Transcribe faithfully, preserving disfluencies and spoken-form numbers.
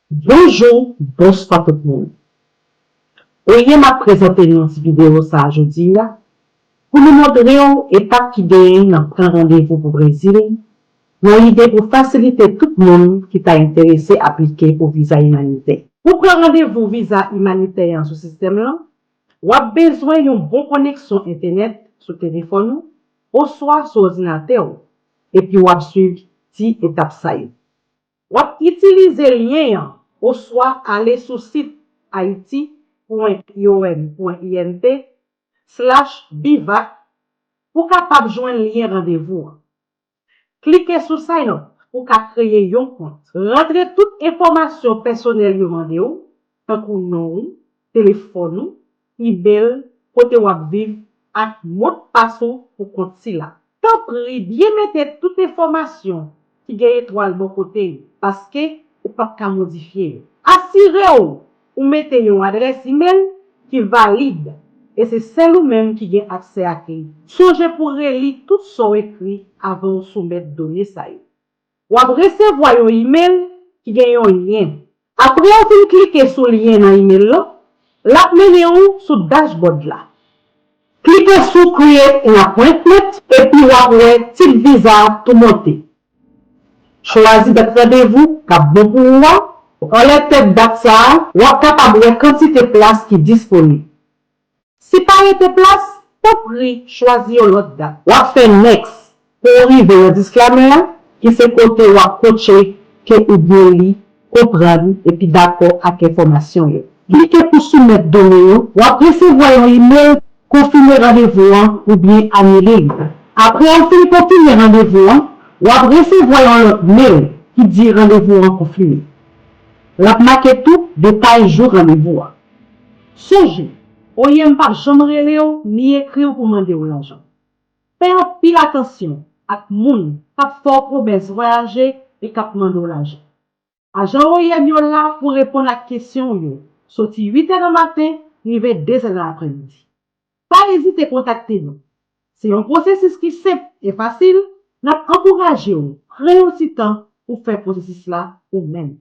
Bonjou, bonswa tout moun. Oyenn ap prezante nou ti videyo sa a jodi a pou nou montre w etap ki genyen nan pran randevou pou Brezil, nan lide pou fasilite tout moun ki ta enterese aplike pou viza imanitè. Pou pran randevou viza imanitè an sou sistèm lan, w ap bezwen yon bon koneksyon entènèt sou telefòn ou oswa sou òdinatè w, epi w ap swiv ti etap sa yo. W ap itilize lyen an oswa ale sou sit haiti point I O M point I N T slash bivac pou kapab jwenn lyen randevou an. Klike sou Sign Up pou w ka kreye yon kont. Rantre tout enfòmasyon pèsonèl yo mande w, tankou non w, telefòn ou, imèl, kote w ap viv, ak modpas ou pou kont sila. Tanpri, byen mete tout enfòmasyon ki gen etwal bò kote yo, paske ou p ap ka modifye yo. Asire w ou mete yon adrès imèl ki valid e se sèl ou menm ki gen aksè ak li. Sonje pou w reli tout sa w ekri avan w soumèt done sa yo. W ap resevwa yon imèl ki gen yon lyen. Apre w fin klike sou lyen nan imèl lan, l ap mennen w sou dashboard la. Klike sou Create an Appointment epi w ap wè tit viza a tou monte. Chwazi dat randevou k ap bon pou ou a. Anlè tèt dat sa a, w ap kapab wè kantite plas ki disponib. Si pa rete plas, tanpri chwazi yon lòt dat. W ap fè Next pou w rive nan disclaimer la, ki se kote w ap kotche ke ou byen li, konprann epi dakò ak enfòmasyon yo. Klike pou soumèt done yo. W ap resevwa yon imèl konfime randevou an oubyen anile li. Apre w fin konfime randevou an, w ap resevwa yon lòt mèl ki di randevou an konfime. L ap make tou detay jou randevou an. Sonje, O I M p ap janm rele w ni ekri w pou mande w lajan. Fè anpil atansyon ak moun k ap fè w pwomès vwayaje e k ap mande w lajan. Ajan O I M yo la pou reponn ak kesyon w yo, soti uit è nan maten rive de zè nan aprèmidi. Pa ezite kontakte nou. Se yon pwosesis ki senp e fasil, n ap ankouraje w pran yon ti tan pou fè pwosesis la ou menm.